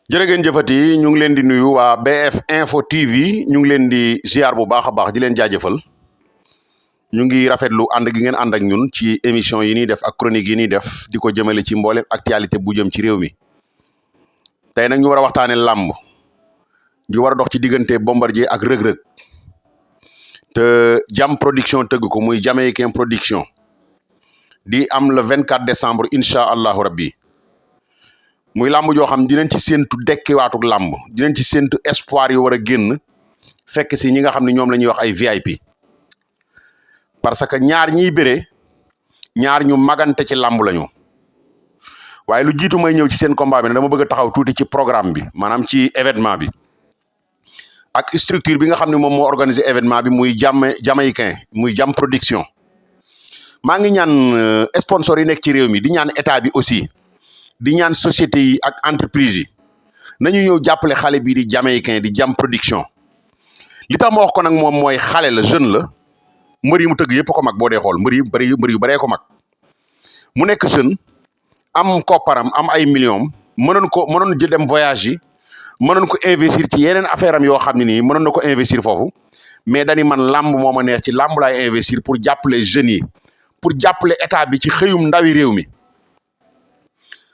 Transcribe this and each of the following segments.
jërë ngeen jëfati ñu ngi leen di nuyu waa BF Info TV ñu ngi leen di ziar bu baax a baax di leen jaajëfal ñu ngi rafetlu ànd gi ngeen ànd ak ñun ci émission yi ñuy def ak chronique yi ñuy def di ko jëmale ci mboolem actualité bu jëm ci réew mi tey nag ñu war a waxtaane làmb ñu war a dox ci diggante Bombardier ak reug te djiame production tëgg ko muy jamaïcain production di am le 24 décembre incha allahu rabbi muy làmb joo xam dinañ ci séentu dekkiwaatuk làmb dinañ ci séentu espoir yi war a génn fekk si ñi nga xam ne ñoom la ñuy wax ay VIP parce que ñaar ñiy béree ñaar ñu magante ci làmb lañu waaye lu jiitu may ñëw ci seen combat bi ne dama bëgg a taxaw tuuti ci programme bi maanaam ci événement bi ak structure bi nga xam ne moom moo organisé événement bi muy jamaïcain muy djiame production maa ngi ñaan sponsor yi nekk ci réew mi di ñaan état bi aussi di ñaan société yi ak entreprise yi nañu ñëw jàppale xale bii di jamaïcain di djiame production li tax ma wax ko nag moom mooy xale la jeune la mbër yi mu tëgg yëpp ko mag boo dee xool mbër yu baree ko mag mu nekk jeune am kopparam am ay millions mënoon dem voyage yi mënoon ko investir ci yeneen affaire am yoo xam ne nii mënoon na ko investir foofu mais dañi man làmb moo ma neex ci làmb laay investir pour jàppale jeunes yi pour jàppale état bi ci xëyum ndawi réew mi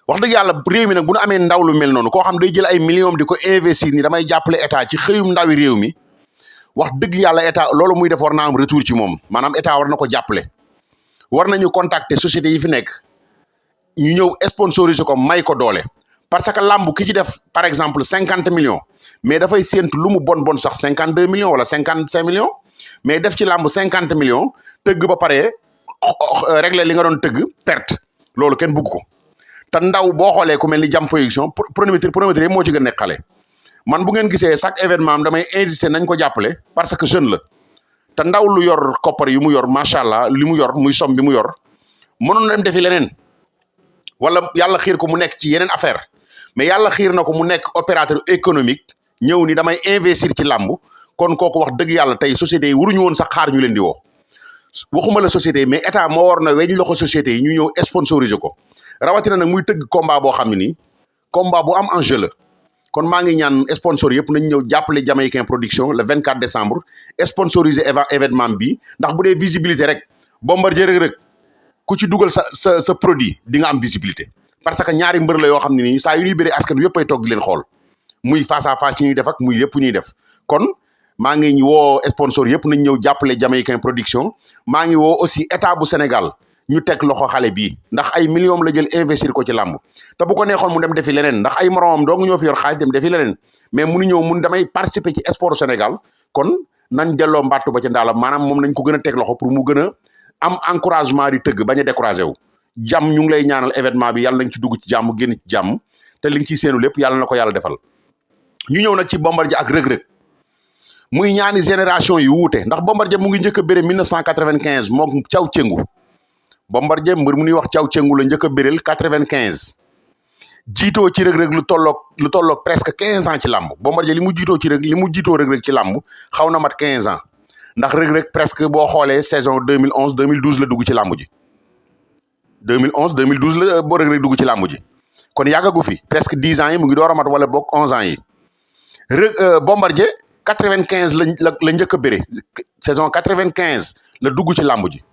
wax dëgg yàlla réew mi nag bu nu amee ndaw lu mel noonu koo xam day jël ay millions di ko investir ni damay jàppale état ci xëyum ndawi réew mi wax dëgg yàlla état loolu muy def war naa am retour ci moom maanaam état war na ko jàppale war nañu contacter sociétés yi fi nekk ñu ñëw sponsoriser ko may ko doole parce que làmb ki ci def par exemple 50 millions mais dafay séentu lu mu bon sax 52 millions wala 55 millions mais def ci làmb 50 millions tëgg ba pare régler li nga doon tëgg perte loolu kenn bugg ko te ndaw boo xoolee ku mel ni djiame production promoteur yi moo ci gën a nekk xale man bu ngeen gisee chaque événement am damay insister nañ ko jàppale parce que jeune la te ndaw lu yor koppar yu mu yor macha allah li mu yor muy somme bi mu yor mënoon na dem defi leneen wala yàlla xiir ko mu nekk ci yeneen affaire mais yàlla xiir na ko mu nekk opérateur économique ñëw ni damay investir ci làmb kon kooku wax dëgg yàlla tey sociétés yi waruñu woon sax xaar ñu leen di woo waxuma la société yi mais état moo war na weñ loxo sociétés yi ñu ñëw sponsoriser ko rawatina nag muy tëgg combat boo xam ne nii combat bu am enjeu la kon maa ngi ñaan sponsor yëpp nañ ñëw jàppale jamaïcain production le 24 décembre sponsoriser événement bi ndax bu dee visibilité rek Bombardier reug ku ci dugal sa produit di nga am visibilité parce que ñaari mbër la yoo xam ne nii saa yu ñuy bëri askan wi yëpp ay toog di leen xool muy face à face ci ñuy def ak muy lépp ñuy def kon maa ngi woo sponsor yëpp nañ ñëw jàppale jamaïcain production maa ngi woo aussi état bu Sénégal ñu teg loxo xale bii ndax ay millions la jël investir ko ci làmb te bu ko neexoon mu dem defi leneen ndax ay moromam dong ñoo fi yor xaalis dem defi leneen mais munu ñëw mun damay participer ci sport Sénégal kon nañ delloo mbattu ba ci ndaalam maanaam moom nañ ko gën a teg loxo pour mu gën a am encouragement di tëgg bañ a découragé wu jàmm ñu ngi lay ñaanal événement bi yàlla nañ ci dugg ci jàmm génn ci jàmm te li nga ciy séenu lépp yàlla na ko yàlla defal ñu ñëw nag ci Bombardier ak reug muy ñaani génération yu wuute ndax Bombardier mu ngi njëkk a bëre 1995 moom caw cëngu Bombardier mbër mu ñuy wax caw cëngu la njëkk a bëreel 95 jiitoo ci reug lu tolloog presque 15 ans ci làmb Bombardier li mu jiitoo reug ci làmb xaw na mat 15 ans ndax reug presque boo xoolee saison 2011 2012 la dugg ci làmb ji 2011 2012 la boo reug dugg ci làmb ji kon yàggagu fi presque 10 ans yi mu ngi door a mat wala boog 11 ans yi Bombardier 95 la njëkk a bëre saison 95 la dugg ci làmb ji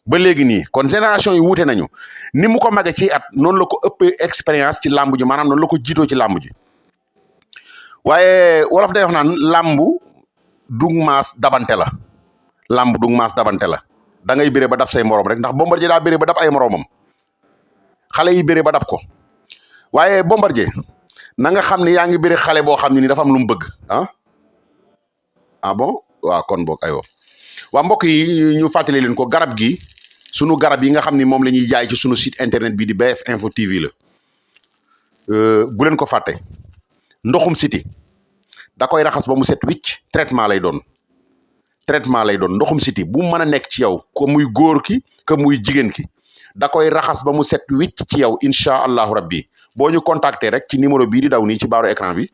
ba léegi nii kon génération yi wuute nañu ni mu ko mage ci at noonu la ko ëppee expérience ci làmb ji maanaam noonu la ko jiitoo ci làmb ji waaye wolof day wax naan làmb dug maas dabante la làmb dug maas dabante la da ngay béré ba dab say morom rek ndax Bombardier daa béré ba dab ay moromam xale yi béré ba dab ko waaye Bombardier na nga xam ne yaa ngi béré xale boo xam ne ni dafa am lu mu bëgg ah bon waaw kon boog aywa waa mbokk yi ñu fàttali leen ko garab gi sunu garab yi nga xam ni moom la ñuy jaay ci sunu site internet bi di BF Info TV la bu leen ko fàtte ndoxum siti da koy raxas ba mu set wicc traitement lay doon ndoxum siti bu mën a nekk ci yow ko muy góor ki que muy jigéen ki da koy raxas ba mu set wicc ci yow incha allahu rabbi boo ñu contacter rek ci numéro bii di daw nii ci baaru écran bi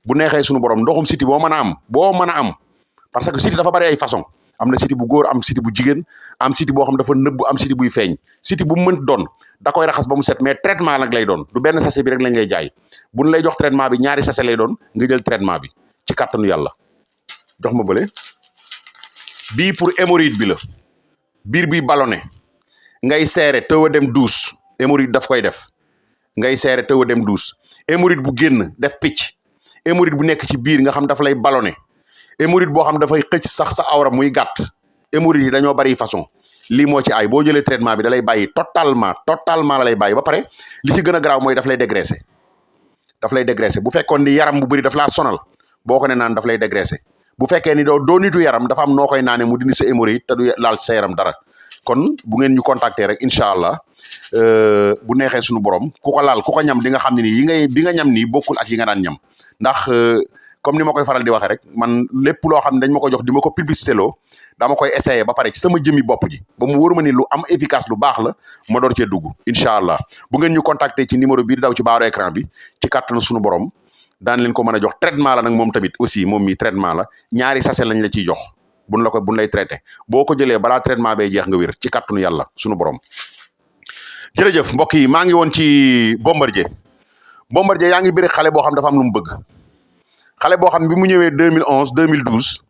bu neexee sunu borom ndoxum siti boo mën a am parce que siti dafa bari ay façon am na siti bu góor am siti bu jigéen am siti boo xam dafa nëbb am siti buy feeñ siti bu mu mënt doon da koy raxas ba mu set mais traitement nag lay doon du benn sachet bi rek lañ lay jaay buñ lay jox traitement bi ñaari sachet lay doon nga jël traitement bi ci kàttanu yàlla jox ma bële bii pour hémorroïde bi la biir bi ballonné ngay seere tëw a dem douche hémorroïde daf koy def ngay seere tëw a dem douche hémorroïde bu génn def picc hémorroïde bu nekk ci biir nga xam dafa lay ballonné hémorroïde boo xam dafay xëcc sax sa awra muy gàtt hémorroïde yi dañoo bari façon lii moo ci ay boo jëlee traitement bi da lay bàyyi totalement la lay bàyyi ba pare li ci gën a garaaw mooy daf lay dégraisser bu fekkoon ni yaram bu bëri daf laa sonal boo ko ne naan daf lay dégraisser bu fekkee ni doo nitu yaram dafa am noo koy naane mu dindi sa hémorroïde te du laal sa yaram dara kon bu ngeen ñu contacter rek incha allah bu neexee suñu borom ku ko laal ku ko ñam di nga xam ne nii bi nga ñam nii bokkul ak yi nga daan ñam ndax comme ni ma koy faral di waxee rek man lépp loo xam ne dañ ma ko jox di ma ko publicité loo dama koy essayer ba pare ci sama jëmmi bopp ji ba mu wóor ma ni lu am efficace lu baax la ma door cee dugg incha allah bu ngeen ñu contacter ci numéro bii di daw ci baaru écran bi ci kàttanu suñu borom daan leen ko mën a jox traitement la nag moom tamit aussi moom mi traitement la ñaari sachet lañ la ciy jox buñ lay traité boo ko jëlee balaa traitement bay jeex nga wér ci kàttanu yàlla suñu borom. jërëjëf mbokk yi maa ngi woon ci Bombardier yaa ngi bëri xale boo xam dafa am lu mu bëgg xale boo xam bi mu ñëwee 2011 2012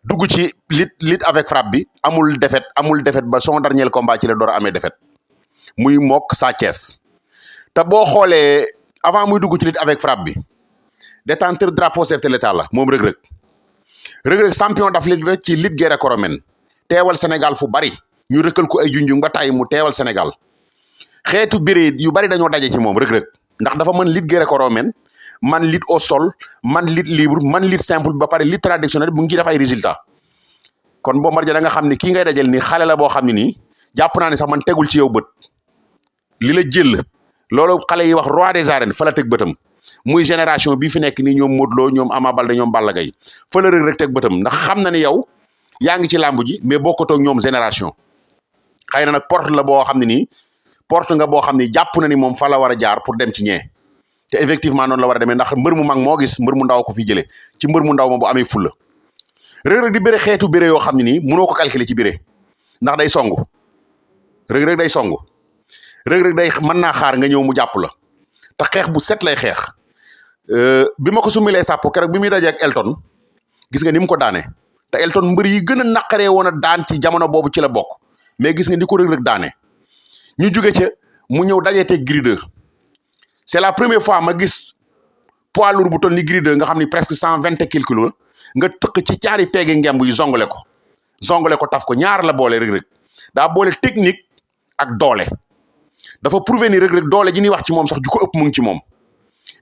dugg ci lutte avec frappe bi amul défaite ba son dernier combat ci la door a amee défaite muy mook Sa Thiès te boo xoolee avant muy dugg ci lutte avec frappe bi détenteur drapeau chef de l'état la moom Reug champion d'Afrique rek ci lutte gréco-romaine teewal Sénégal fu bari ñu rëkkal ko ay junjung ba tàyyi mu teewal Sénégal xeetu bëre yu bari dañoo daje ci moom Reug ndax dafa mën lutte gréco-romaine man lutte au sol man lutte libre man lutte simple ba pare lutte traditionnelle bu ngi def ay résultat kon Bombardier da nga xam ne kii ngay dajal nii xale la boo xam ne nii jàpp naa ne sax man tegul ci yow bët li la jël loolu xale yi wax roi des arènes fa la teg bëtam muy génération bii fi nekk nii ñoom Modou Lo ñoom Ama Baldé ñoom Balla Gaye fa la Reug teg bëtam ndax xam na ne yow yaa ngi ci làmb ji mais bokkatoo ak ñoom génération xëy na nag porte la boo xam ne nii porte nga boo xam ne jàpp na ni moom fa la war a jaar pour dem ci ñee te effectivement noonu la war a demee ndax mbër mu mag moo gis mbër mu ndaw ko fi jëlee ci mbër mu ndaw ma bu amee fulla Reug di bëre xeetu bëre yoo xam ne nii mënoo ko calculer ci bëre ndax day songu Reug day songu Reug day mën naa xaar nga ñëw mu jàpp la te xeex bu set lay xeex bi ma ko sumilee sàpp keroog bi muy dajee ak Elton gis nga ni mu ko daane te Elton mbër yi gën a naqaree woon a daan ci jamono boobu ci la bokk mais gis nga ni ko Reug daane ñu jóge ca mu ñëw dajee te Gris 2 c'est la première fois ma gis poids lourd bu toll ni Gris 2 nga xam ni presque 120 kilos nga tëq ci caari peegi ngemb yi zongale ko taf ko ñaar la boole Reug daa boole technique ak doole dafa prouver ni Reug doole ji ñuy wax ci moom sax ju ko ëpp mu ngi ci moom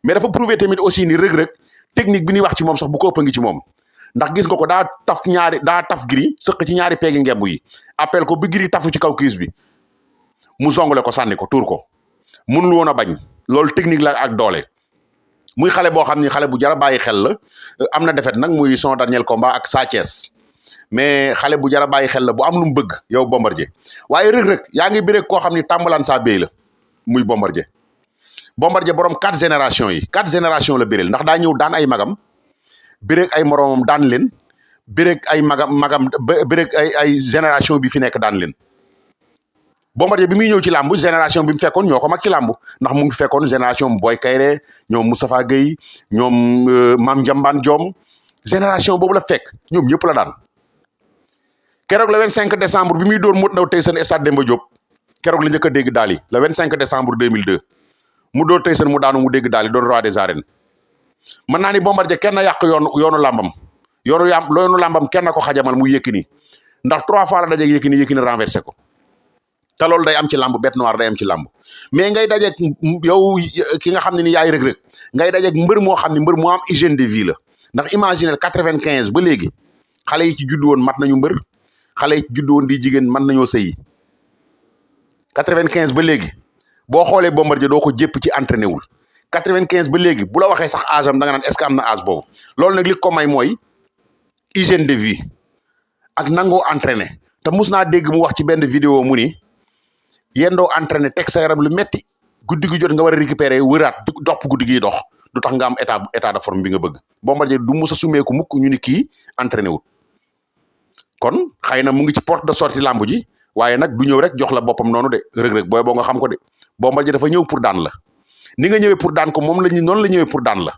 mais dafa prouver tamit aussi ni Reug technique bi ñuy wax ci moom sax bu ko ëpp ngi ci moom ndax gis nga ko daa taf Gris sëq ci ñaari peegi ngemb yi appel ko bi Gris tafu ci kaw kiis bi mu zongale ko sànni ko tuur ko mënul woon a bañ loolu technique la ak doole muy xale boo xam ni xale bu jar a bàyyi xel la am na defet nag muy son dernier combat ak Sa Thiès mais xale bu jar a bàyyi xel la bu am lu mu bëgg yow Bombardier waaye Reug yaa ngi bëre koo xam ni tàmbalaan saa béy la muy Bombardier borom 4 générations yi 4 générations la bëreel ndax daa ñëw daan ay magam bëreeg ay moromam daan leen bëreeg ay magam bëreeg ay génération bi fi nekk daan leen Bombardier bi muy ñëw ci làmb génération bi mu fekkoon ñoo ko mag ci làmb ndax mu ngi fekkoon génération Boy Kayre ñoom Moustapha Gueye ñoom Mame Ndiambane Diom génération boobu la fekk ñoom ñëpp la daan keroog le 25 décembre bi muy dóor Modou Ndaw Tyson stade Demba Diop keroog la njëkk a dégg daal yi le 25 décembre 2002 mu dóor Tyson mu daanu mu dégg daal yi doon roi des arènes mën naa ni Bombardier kenn yàq yoonu làmbam yoonu làmbam kenn ko xajamal muy Yékini ndax 3 fois la dajeeg Yékini renversé ko te loolu day am ci làmb bête noire day am ci làmb mais ngay dajeeg yow ki nga xam ne ni yaay Reug ngay dajeeg mbër moo xam ne mbër moo am hygiène de vie la ndax imaginer 95 ba léegi xale yi ci juddu woon mat nañu mbër xale yi ci juddu woon di jigéen mën nañoo sëyi 95 ba léegi boo xoolee Bombardier doo ko jépp ci entraîné wul 95 ba léegi bu la waxee sax âge am da nga naan est-ce que am na âge boobu loolu nag li ko may mooy hygiène de vie ak nangoo entraîné te mus naa dégg mu wax ci benn vidéo mu ni yendoo entraîné teg sa yaram lu metti guddi gi jot nga war a récupérer wëraat dox guddi gi dox du tax nga am état de forme bi nga bëgg Bombardier du mus a sumeeku mukk ñu ni kii entraîné wul kon xëy na mu ngi ci porte de sortie làmb ji waaye nag du ñëw rek jox la boppam noonu de rëg-rëg booy boo nga xam ko de Bombardier dafa ñëw pour daan la ni nga ñëwee pour daan ko moom la ñu noonu la ñëwee pour daan la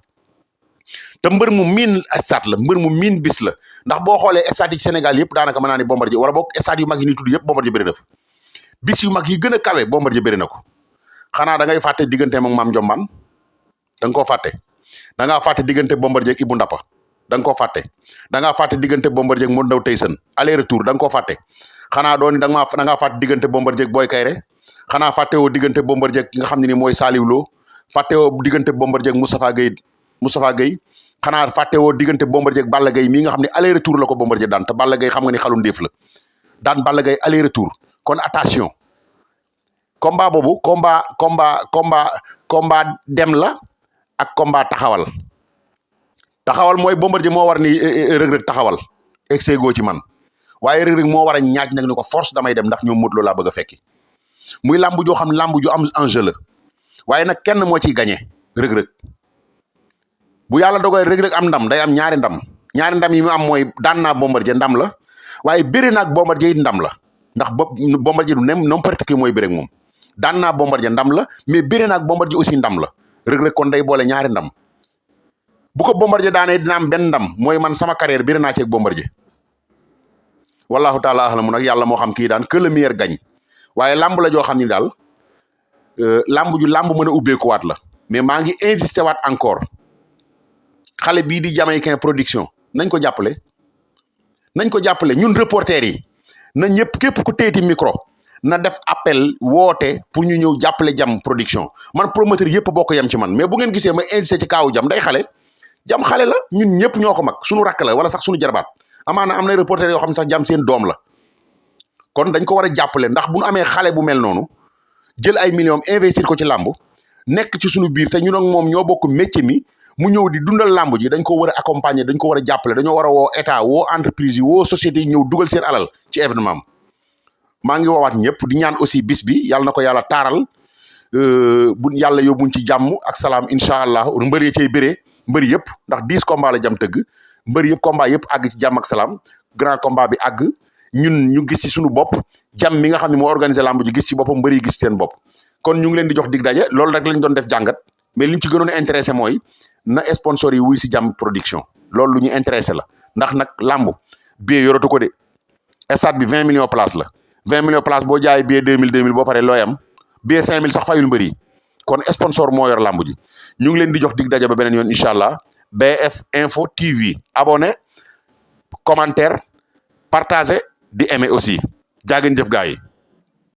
te mbër mu miin stade la mbër mu miin bis la ndax boo xoolee stade yi ci Sénégal yëpp daanaka mën naa ne Bombardier wala boog stade yu mag yi ni tudd yëpp Bombardier bëri na fa bis yu mag yi gën a kawe Bombardier bëri na ko xanaa da ngay fàtte digganteem ak Maam Jombaan da nga koo fàtte da ngaa fàtte diggante Bombardier ak Ibou Ndappa da nga koo fàtte da ngaa fàtte diggante Bombardier ak Modou Ndaw Tyson aller retour da nga koo fàtte xanaa doon da ngaa fàtte diggante Bombardier ak Boy Kayre xanaa fàtte woo diggante Bombardier ak ki nga xam ne ni mooy Saliou Lo fàtte woo diggante Bombardier ak Moustapha Gueye xanaa fàtte woo diggante Bombardier ak Balla Gaye mii nga xam ne aller retour la ko Bombardier daan te Balla Gaye xam nga ni xalu ndéef la daan Balla Gaye aller retour kon attention combat boobu combat dem la ak combat taxawal mooy Bombardier moo war ni rëg-rëg taxawal exego ci man waaye rëg-rëg moo war a ñaaj nag ni ko force damay dem ndax ñoom Modou Lo laa bëgg a fekki muy làmb joo xam làmb ju am enjeu la waaye nag kenn moo ciy gagné rëg-rëg bu yàlla dogalee rëg-rëg am ndam day am ñaari ndam yi mu am mooy daan naa Bombardier ndam la waaye bëri naag Bombardier it ndam la ndax Bombardier du nem n'importe qui mooy bëri ak moom daan naa Bombardier ndam la mais bëri naag Bombardier aussi ndam la rëg-rëg kon day boole ñaari ndam bu ko Bombardier daanee dina am benn ndam mooy man sama carrière bëri naa ci ak Bombardier wallahu taala axlamu nag yàlla moo xam kii daan que le meilleur gagne waaye lamb la joo xam ni daal lamb mën a ubbeekuwaat la mais maa ngi insister waat encore xale bii di Jamaïcain production nañ ko jàppale ñun reporter yi na ñëpp képp ku téeti micro na def appel woote pour ñu ñëw jàppale jam production man promoteur yëpp bokk yem ci man mais bu ngeen gisee ma insister ci kaawu jam day jam xale la ñun ñëpp ñoo ko mag suñu rakk la wala sax suñu jarbaat amaana am na reporter yoo xam ne sax jam seen doom la kon dañ ko war a jàppale ndax bu ñu amee xale bu mel noonu jël ay millions investir ko ci làmb nekk ci suñu biir te ñun ak moom ñoo bokk métier mi mu ñëw di dundal làmb ji dañ ko war a accompagner dañ ko war a jàppale dañoo war a woo état woo entreprise yi woo société yi ñëw dugal seen alal ci événement am maa ngi woowaat ñëpp di ñaan aussi bis bi yàlla na ko yàlla taaral bu yàlla yóbbuñ ci jàmm ak salaam incha allah mbër yi cay bëree mbëri yëpp ndax 10 combat la jam tëgg mbëri yëpp combat yëpp àgg ci jàmm ak salaam grand combat bi àgg ñun ñu gis ci suñu bopp jàmm mi nga xam ne moo organisé lamb ji gis ci boppam mbëri gis seen bopp kon ñu ngi leen di jox dig daje loolu rek lañ doon def jàngat mais li ñu ci gënoon a intéressé mooy na sponsor yi wuy si jàmm production loolu lu ñu intéressé la ndax nag lamb billet yoratu ko de stade bi 20 millions place la 20 millions place boo jaayee billet 2000 boo paree looy am billet 5000 sax fayul mbëri kon sponsor moo yor lamb ji ñu ngi leen di jox dig daje ba beneen yoon incha allah BF Info TV abonné commentaire partagé di aimer aussi jaa ngeen jëf gars yi